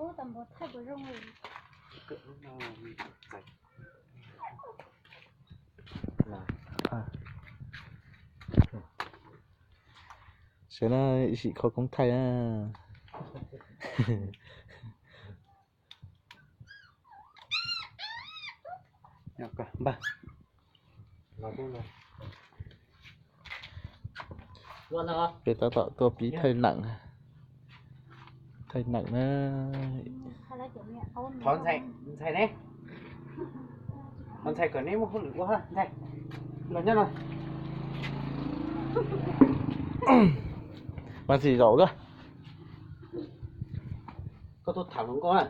Sawv daws ib sim kho koob thaij na. Peb tab tom tuaj pib thaij neem, thaij neem na. Thov ntxhais ne, thov ntxhais kom neb muaj hauj lwm ua ntxhais, los nyob no. Mas txim zaum koj, koj tuaj tham hluas nkauj na.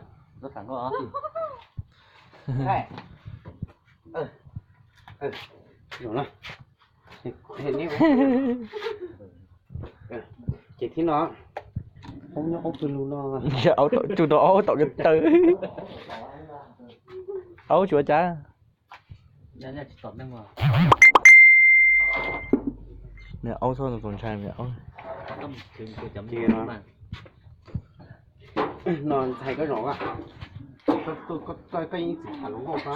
Ces thib no, aub nyob aub pw lug no, aub tom cug rau aub tom ko taw, aub tsis ua cas. Niag aub txhob txaus ntshai niag aub.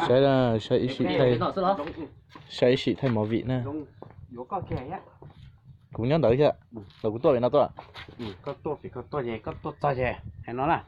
Saib, saib ib sim thaij, saib ib sim thaij movie na. Kuv nyob ntawd thiab, los kuv tuaj pem no tuaj. Koj tuaj pem koj tuaj ces koj tuaj txog ces hais no na.